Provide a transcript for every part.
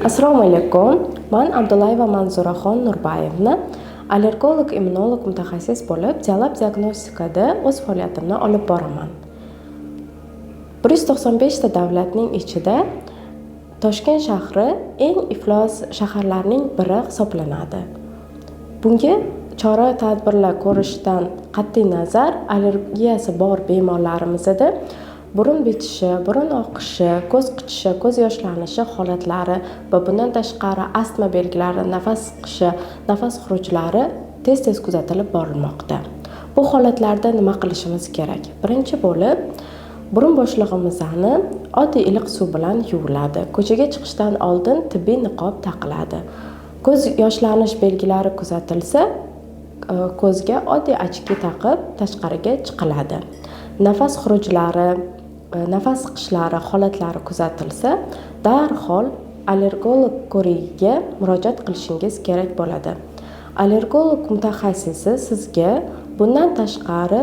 Assalomu alaykum. Man Abdullayeva Manzuraxon Nurbayevna, allergolog immunolog mutaxassis bo'lib, Dialab diagnostikada o'z faoliyatimni olib boraman. 195 ta davlatning ichida Toshkent shahri eng iflos shaharlarning biri hisoblanadi. Bunga chora tadbirlar ko'rishdan qat'iy nazar, allergiyasi bor bemorlarimizda burun bitishi, burun oqishi, ko'z qichishi, ko'z yoshlanishi holatlari va bundan tashqari astma belgilari, nafas siqishi, nafas xurujlari tez tez kuzatilib borilmoqda. Bu holatlarda nima qilishimiz kerak? Birinchi bo'lib, burun bo'shlig'imizni oddiy iliq suv bilan yuviladi. Ko'chaga chiqishdan oldin tibbiy niqob taqiladi. Ko'z yoshlanish belgilari kuzatilsa, ko'zga oddiy очки taqib tashqariga chiqiladi. Nafas xurujlari, nafas siqishlari holatlari kuzatilsa, darhol allergolog ko'rigiga murojaat qilishingiz kerak bo'ladi. Allergolog mutaxassisi sizga bundan tashqari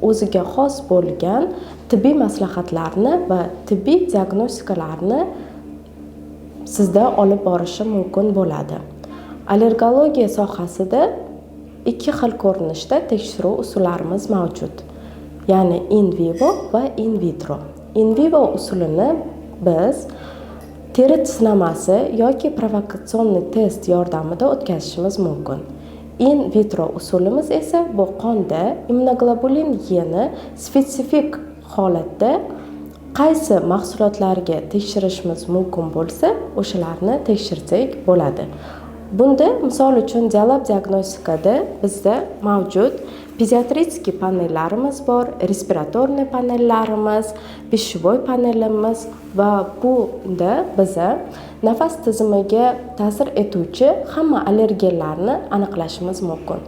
o'ziga xos bo'lgan tibbiy maslahatlarni va tibbiy diagnostikalarni sizda olib borishi mumkin bo'ladi. Allergologiya sohasida ikki xil ko'rinishda tekshiruv usullarimiz mavjud, ya'ni in vivo va in vitro. In vivo usulini biz teri sinamasi yoki провокационный test yordamida o'tkazishimiz mumkin. In vitro usulimiz esa bu qonda immunoglobulin E ni spetsifik holatda qaysi mahsulotlarga tekshirishimiz mumkin bo'lsa, o'shalarni tekshirsak bo'ladi. Bunda, misol uchun, Dialab diagnostikada bizda mavjud педиатрический panellarimiz bor, респираторный panellarimiz, пищевой panelimiz va bunda biza nafas tizimiga ta'sir etuvchi hamma allergenlarni aniqlashimiz mumkin.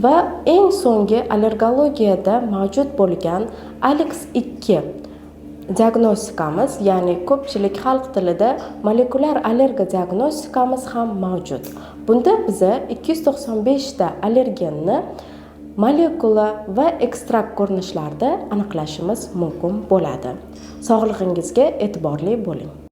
Va eng so'nggi allergologiyada mavjud bo'lgan Alex 2 diagnostikamiz, ya'ni ko'pchilik xalq tilida molekulyar allergo diagnostikamiz ham mavjud. Bunda biza 295 ta allergenni molekula va ekstrakt ko'rinishlarida aniqlashimiz mumkin bo'ladi. Sog'lig'ingizga e'tiborli bo'ling.